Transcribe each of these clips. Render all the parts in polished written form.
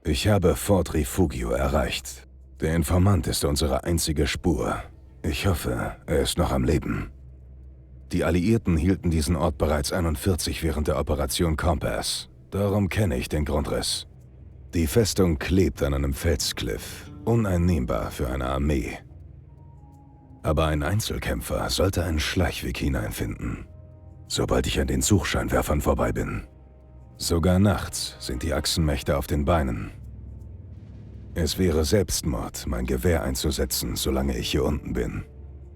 Ich habe Fort Rifugio erreicht. Der Informant ist unsere einzige Spur. Ich hoffe, er ist noch am Leben. Die Alliierten hielten diesen Ort bereits 41 während der Operation Compass. Darum kenne ich den Grundriss. Die Festung klebt an einem Felskliff, uneinnehmbar für eine Armee. Aber ein Einzelkämpfer sollte einen Schleichweg hineinfinden. Sobald ich an den Suchscheinwerfern vorbei bin. Sogar nachts sind die Achsenmächte auf den Beinen. Es wäre Selbstmord, mein Gewehr einzusetzen, solange ich hier unten bin.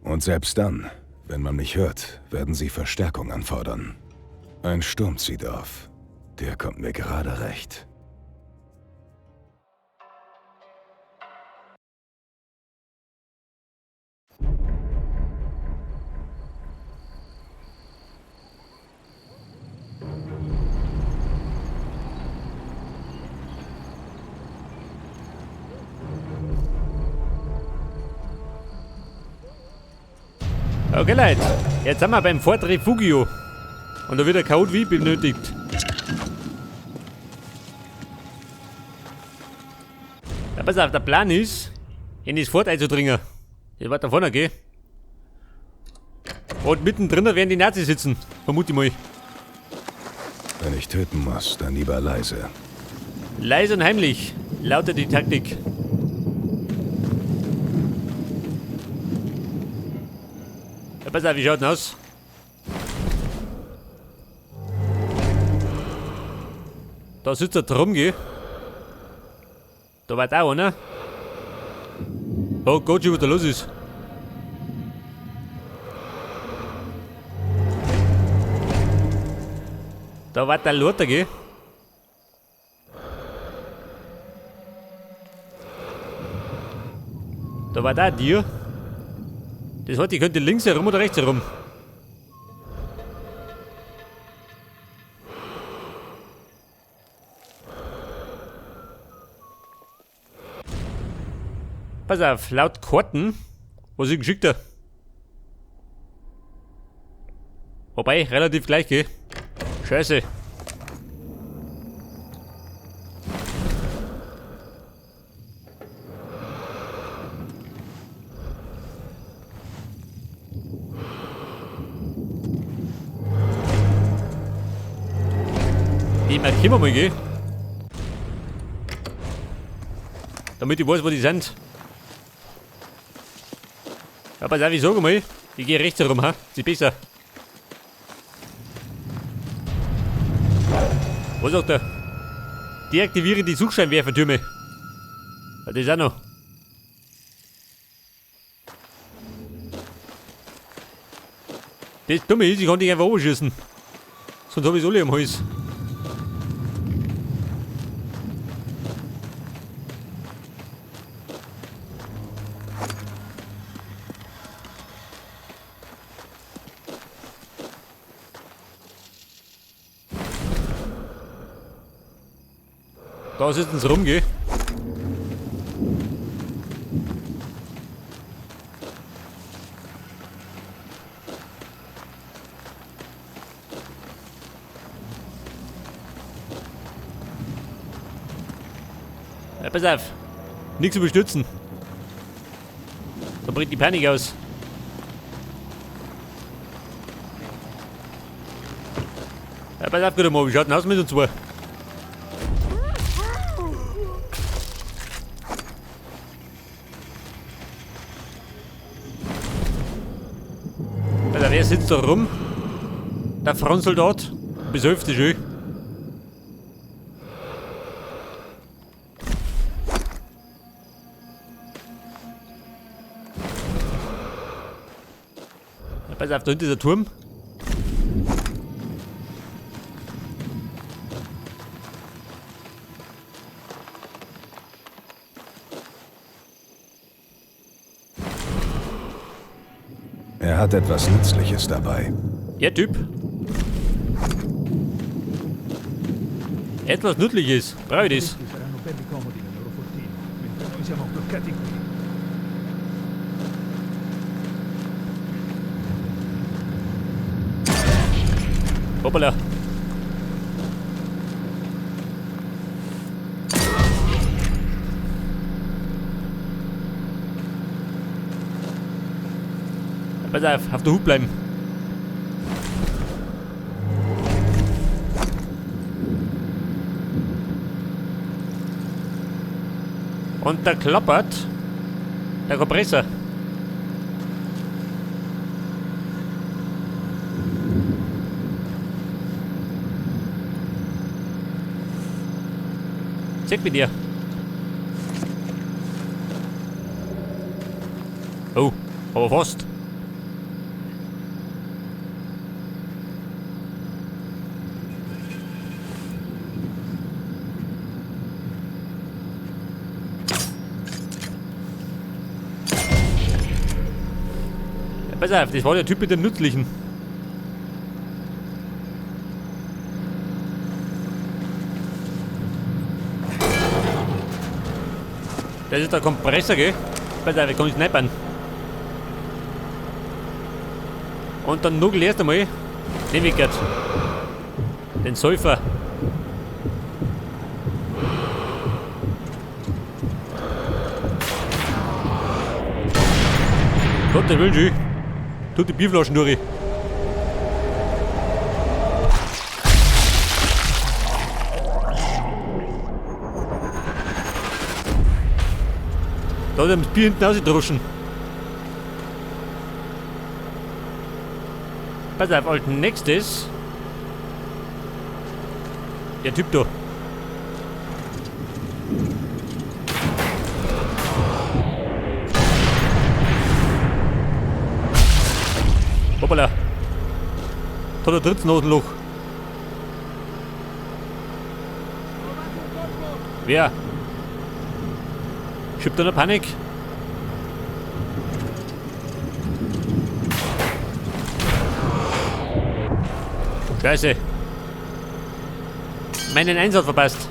Und selbst dann, wenn man mich hört, werden sie Verstärkung anfordern. Ein Sturm zieht auf. Der kommt mir gerade recht. Okay, Leute, jetzt sind wir beim Fort Rifugio. Und da wird ein Code V benötigt. Ja, pass auf, der Plan ist, in das Fort einzudringen. Das wird da vorne gehen. Und mittendrin werden die Nazis sitzen, vermute ich mal. Wenn ich töten muss, dann lieber leise. Leise und heimlich, lautet die Taktik. Ja, pass auf, wie schaut denn aus? Da sitzt der Drum, gell? Da war auch einer. Oh Gott, was da los ist. Da war der Lothar, gell? Da war da ein Tier. Das heißt, ich könnte links herum oder rechts herum. Pass auf, laut Karten, was ich geschickt habe. Wobei, relativ gleich, gell? Scheiße. Die markieren wir mal, gell? Damit ich weiß, wo die sind. Ja, pass auf, ich sag mal, ich geh rechts herum, ha? Das ist besser. Was sagt er? Deaktiviere die Suchscheinwerfertürme. Ja, das ist auch noch. Das Dumme ist, ich kann dich einfach runterschießen. Sonst hab ich's alle am Hals. Da sitzen sie rum, gell? Ja, pass auf. Nichts überstürzen. Da bricht die Panik aus. Ja, pass auf, guter Mann, wie schaut denn aus mit uns zwei? Alter, wer sitzt da rum? Der Frontsoldat? Besäuft sich schön. Ja, pass auf, da hinten ist der Turm. Er hat etwas Nützliches dabei. Der Typ. Etwas Nützliches. Brauche ich das? Questi saranno belli comodi nel loro fortino, mentre noi siamo bloccati qui. Hoppala. Pass auf, auf der Hut bleiben. Und da klappert der Kompressor. Zeig mit dir. Oh, aber fast. Ja, pass auf, das war der Typ mit dem Nützlichen. Das ist der Kompressor, gell? Pass auf, ich kann nicht snipern. Und dann nugel erst einmal den Wickert. Den Säufer. Gott, der will schon. Tut die Bierflaschen durch. Da hat er das Bier hinten rausgedroschen. Pass auf, als nächstes. Der Typ da. Hoppala. Da hat er drittes Nasenloch. Wer? Schiebt da noch Panik? Scheiße. Meinen Einsatz verpasst.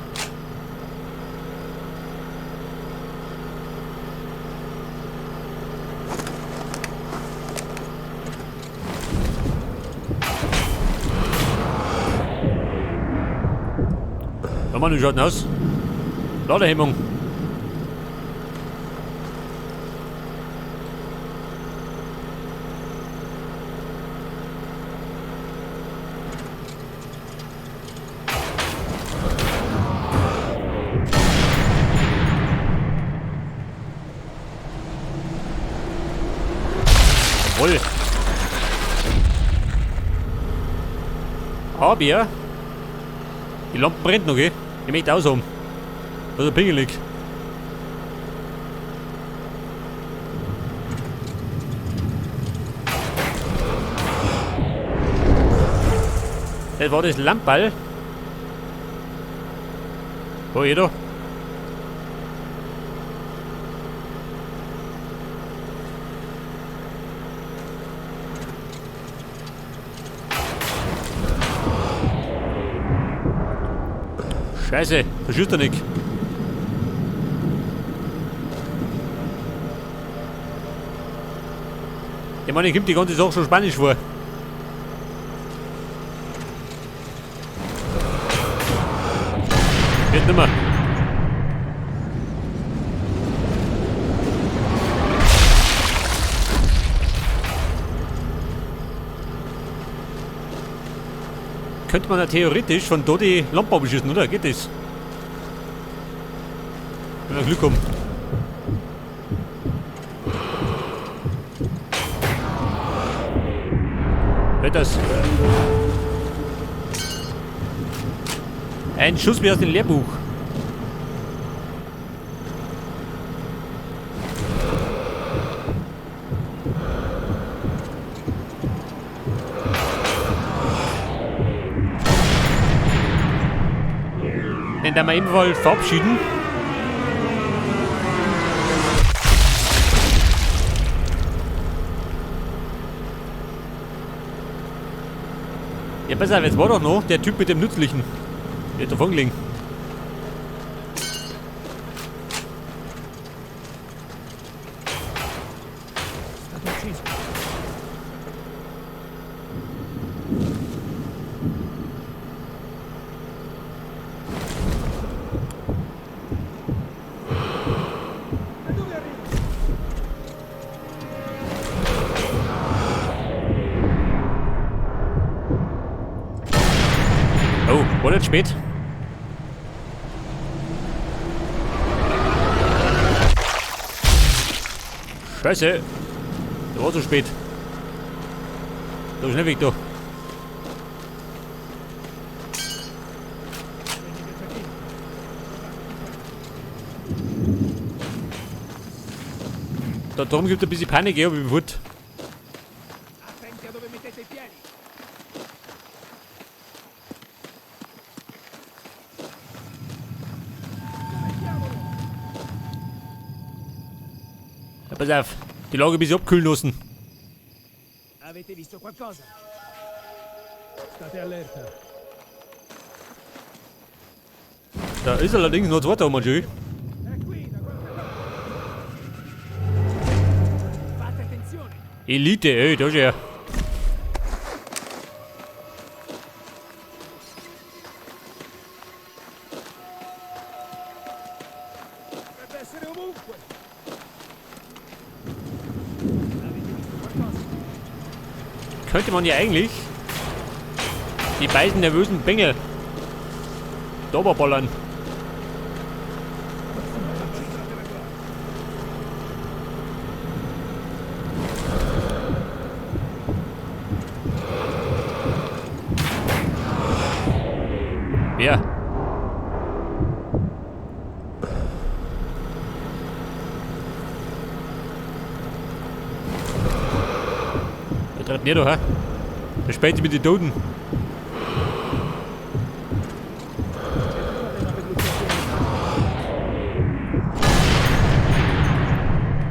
Ja, Mann, wie schaut denn aus? Ladehemmung. Jawohl. Aber die Lampe brennt noch, gell? Ich möchte aushaben. Das ist pingelig. Das war das Lamperl. Wo jeder? Scheiße, verschießt er nicht. Ich meine, ich kommt die ganze Sache schon spanisch vor. Geht nimmer. Könnte man ja theoretisch von da die Lampe abschießen, oder? Geht das? Wenn wir Glück haben. Hört das? Ein Schuss wie aus dem Lehrbuch. Den werden wir ebenfalls verabschieden. Ja, pass auf, jetzt war doch noch der Typ mit dem Nützlichen. Der hat davon gelegen. War das spät? Scheiße! Der war zu spät. Da schnell weg da. Da drum gibt es ein bisschen Panik, aber ich bin fort. Ja, pass auf, die Lage ein bisschen abkühlen lassen. Avete visto qualcosa? State allerta. Da ist allerdings noch zweiter Mann, Elite, ey, da ist er. Könnte man ja eigentlich die beiden nervösen Bengel da ballern. Ja. Der tritt nicht, hä? Der spielt sich mit den Toten.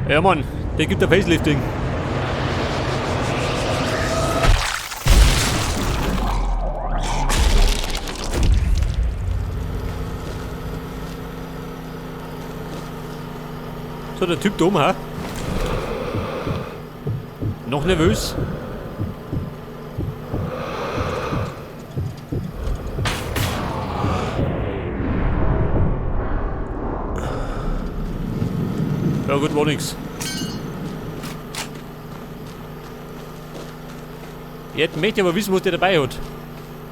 Ja Mann, der gibt ein Facelifting. So, der Typ da oben, hä? Noch nervös? Ja gut, war nix. Jetzt möchte ich aber wissen, was der dabei hat.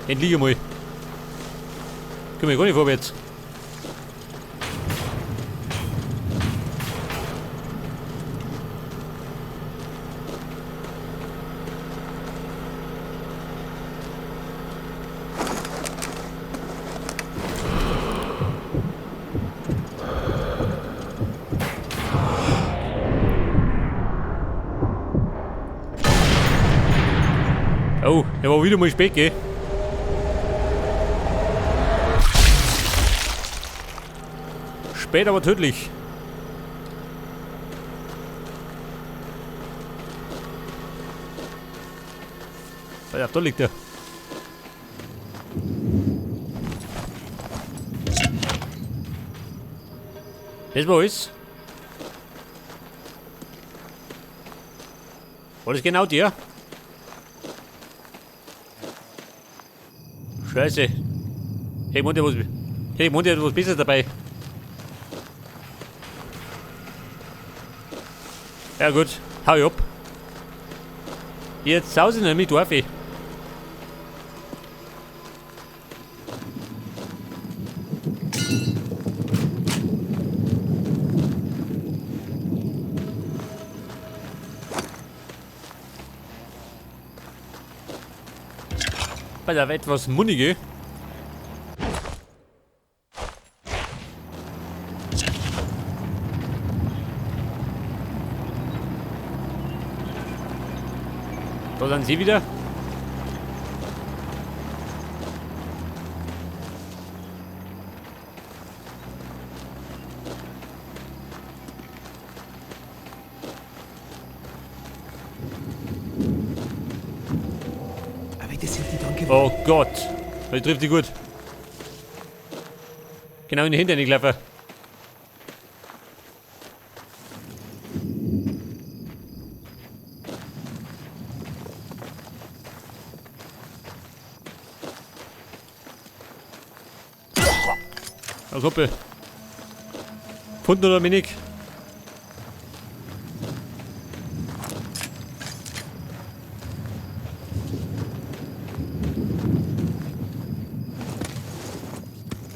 Endlich einmal. Komm ich gar nicht vorwärts. Oh, er war wieder mal spät, gell? Spät, aber tödlich. Ja, da liegt er. Das war alles. War das genau der? Scheiße. Hey, Monty, was, hey, Monty hat was Besseres dabei. Ja gut, hau ich ab. Jetzt saus ich nämlich Dorf. Bei der etwas munnige. Da sind sie wieder. Oh Gott, das trifft die gut. Genau in den Hintern gelaufen. Na Kumpel. Pfund oder Minik?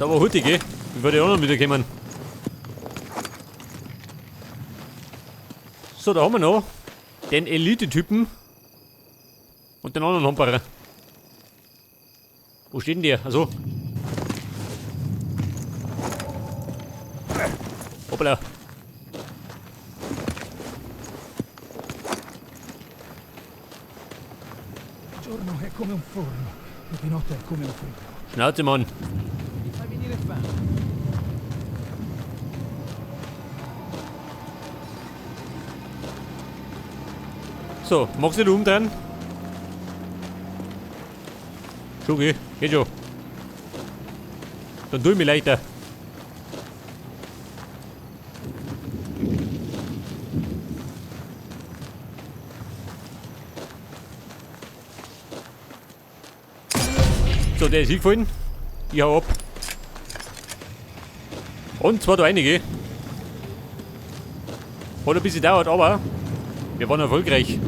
Da war hurtig, gell? Wie war die anderen wieder kommen? So, da haben wir noch den Elite-Typen und den anderen Hamperer. Wo steht denn der? Also. Hoppala. Giorno è come un forno e di notte è come un frigo. Schnauze, Mann. Mi fai venire fame. So, magst du dich umdrehen? Schon, geh. Geht schon. Dann tu ich mich leichter. So, der ist hingefallen. Ich hau ab. Und zwar da einige. Hat ein bisschen gedauert, aber wir waren erfolgreich.